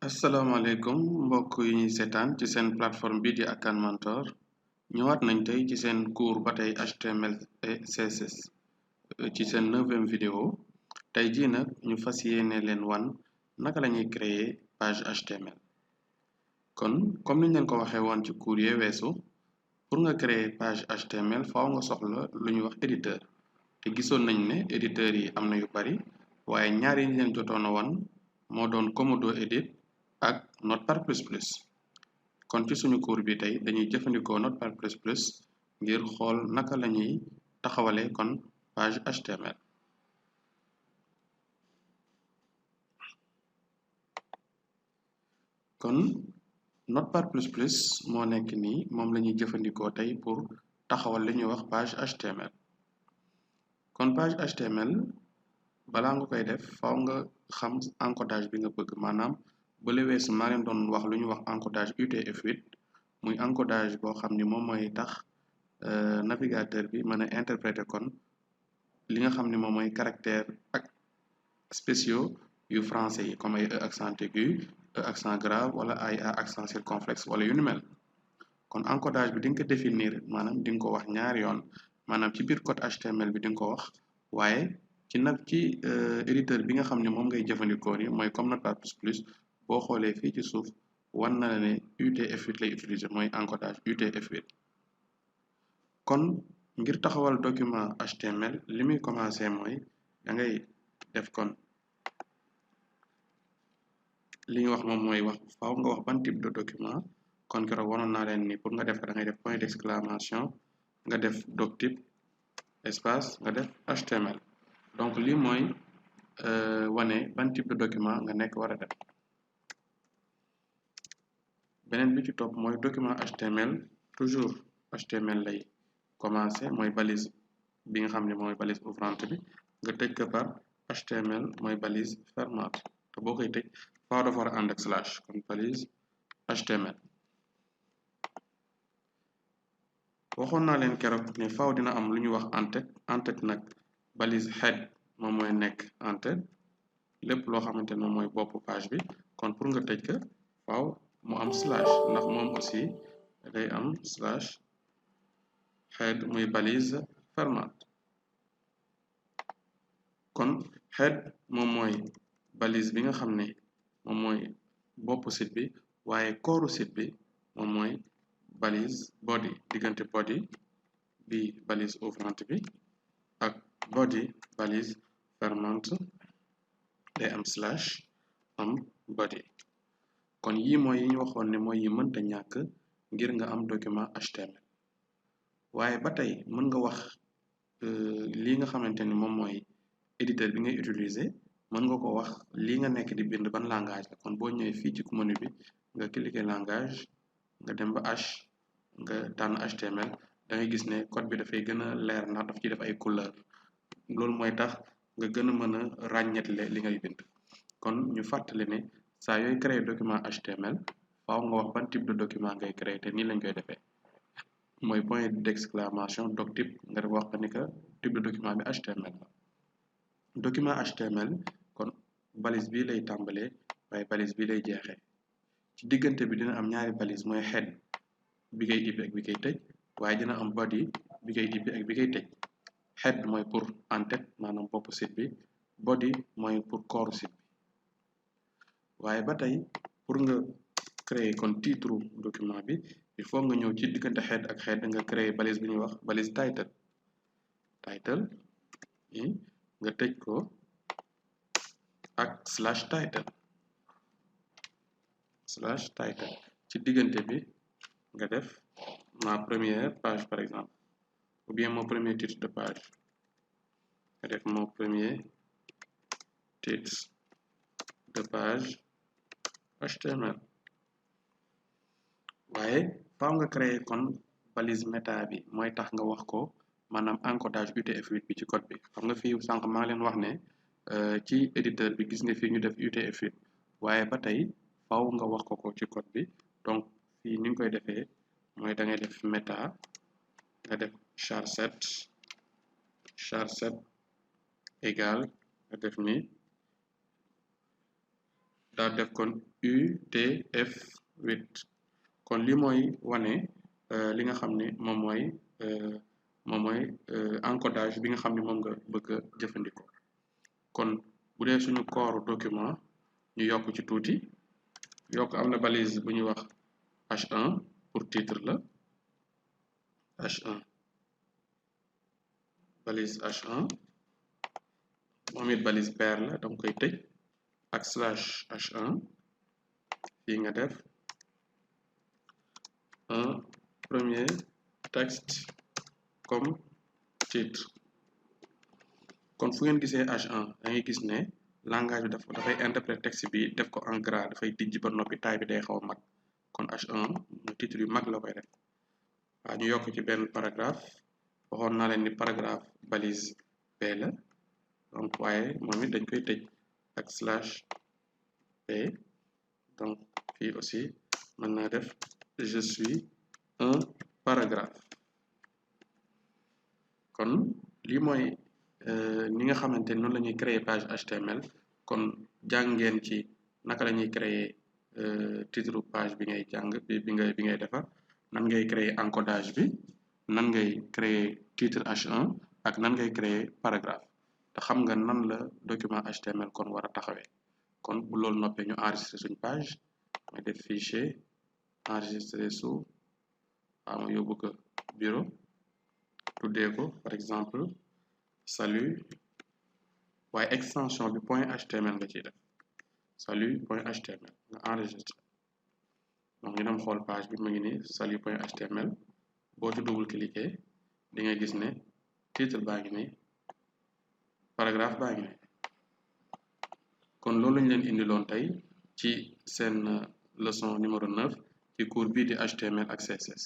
asalaamaaleykum mbokk yi ñuy seetaan ci seen plateforme bi di Akan Mentor ñëwaat nañ tey ci seen cours ba tey HTML et CSS ci seen 9e vidéo tey jii nag ñu fas yéene leen wan naka la ñuy créer page HTML kon comme niñ leen ko waxee woon ci cours yee weesu pour nga créer page HTML faaw nga soxla lu ñuy wax éditeur te gisoon nañ ne éditeurs yi am na yu bari waaye ñaar yi ñu leen jotoon a wan moo doon Comodo Edit ak Notepad++. kon ci suñu cours bi tey dañuy jëfandikoo Notepad++ ngir xool naka la ñuy taxawale kon page HTML. kon Notepad++ moo nekk nii moom la ñuy jëfandikoo tey pour taxawal li ñuy wax page HTML. kon page HTML balaa nga koy def faaw nga xam encodage bi nga bëgg maanaam bële weesu maa leen doon wax lu ñuy wax encodage UTF-8 muy encodage boo xam ni moom mooy tax navigateur bi mën a interpréter kon li nga xam ni moom mooy caractère ak spéciaux yu français yi comme ay e accent aigu e accent grave wala ay a accent circonflexe wala yu ni mel kon encodage bi di nga ko définir maanaam di nga ko wax ñaari yoon maanaam ci biir code HTML bi di nga ko wax waaye ci éditeur bi nga xam ne moom ngay jëfandikoo ni mooy comme Notepad++ boo xoolee fii ci suuf wan na la ne UTF-8 lay utiliser mooy encodage UTF-8 kon ngir taxawal document HTML li muy commencer mooy da ngay def kon li ñu wax moom mooy wax faaw nga wax ban type de document kon keroog wanoon naa leen ni pour nga def da ngay def point d'exclamation nga def doctype espace nga def HTML donc lii mooy wane ban type de document nga nekk war a def beneen bi ci topp mooy document HTML toujours HTML lay commencer mooy balise bi nga xam ne mooy balise ouvrante bi nga tëj ko par HTML mooy balise fermante te boo koy tëj faaw dafa war a ànd ak slash kon balise HTML waxoon naa leen keroog ne faaw dina am lu ñuy wax en-tête nag balise head moom mooy nekk en-tête lépp loo xamante ne moom mooy bopp page bi kon pour nga tëj ko faaw mu am slash ndax moom aussi day am slash head muy balise fermante kon head moom mooy balise bi nga xam ne moom mooy bopp site bi waaye kooru site bi moom mooy balise body diggante body bi balise ouvrante bi ak body balise fermante day am slash am body kon yii mooy yi ñu waxoon ne mooy yi mënta ñàkk ngir nga am document HTML waaye ba tey mën nga wax lii nga xamante ni moom mooy éditeur bi ngay utiliser mën nga ko wax lii nga nekk di bind ban langage la kon boo ñëwee fii ci menu bi nga cliquer langage nga dem ba H nga tànn HTML da ngay gis ne code bi dafay gën a leer ndax daf ci def ay couleur loolu mooy tax nga gën a mën a ràññetle li ngay bind kon ñu fàttali ne saa yooy créer document HTML faaw nga wax ban type de document ngay créer te nii lañ koy defee mooy point d'exclamation doctype nga def wax ni que type de document bi HTML la document HTML kon balise bii lay tàmbalee waaye balise bii lay jeexee ci diggante bi dina am ñaari balise mooy head bi ngay ibbi ak bi ngay tëj waaye dina am body bi ngay ibbi ak bi ngay tëj head mooy pour en-tête maanaam bopp site bi body mooy pour corps site bi waaye ba tey pour nga créer kon titre document bi il faut nga ñëw ci diggante head ak head nga créer balise bi ñuy wax balise title yi nga tëj ko ak slash title ci diggante bi nga def ma première page par exemple ou bien mon premier titre de page nga def mon premier titre de page HTML waaye faaw nga créer kon balise méta bi mooy tax nga wax ko maanaam encodage UTF-8 bi ci code bi xam nga fii sànq maa leen wax ne ci éditeur bi gis nga fii ñu def UTF-8 waaye ba tey faaw nga wax ko ci code bi donc fii ni nga koy defee mooy da ngay def méta nga def char7 égal nga def ni daal def kon UTF-8 kon li mooy wane li nga xam ne moom mooy encodage bi nga xam ne moom nga bëgg a jëfandikoo kon bu dee suñu corps document ñu yokk ci tuuti yokk am na balise bu ñuy wax H1 pour titre la H1 balise H1 moom it balise paire la danga koy tëj ak slash H1 fii nga def un premier texte comme titre kon fu ngeen gisee H1 da ngay gis ne langage bi dafay interpréter texte bi def ko en gras dafay dijj ba noppi taille bi day xaw a mag kon H1 mu titre yu mag la koy def waaw ñu yokk ci benn paragraphe waxoon naa leen ni paragraphe balise P la donc waaye moom it dañ koy tëj ak slash P donc fii aussi mën naa def je suis un paragraphe kon lii mooy ni nga xamante ni noonu la ñuy créer page HTML kon jàng ngeen ci naka la ñuy créer titre page bi ngay jàng bi ngay defar nan ngay créer encodage bi nan ngay créer titre H1 ak nan ngay créer paragraphe te xam nga nan la document HTML kon war a taxawee kon bu loolu noppee ñu enregistrer suñ page may def fichier enregistrer sous ma yóbbu ko bureau tuddee ko par exemple salut waaye extension bi point html nga ciy def salut point html nga enregistré donc ñu dem xool page bi mu ngi nii salut point html boo ci double cliquer di nga gis ne titre baa ngi nii paragraphe baa ngi nii kon loolu lañu leen indiloon tey ci seen leçon numéro 9 ci cours bii di HTML ak CSS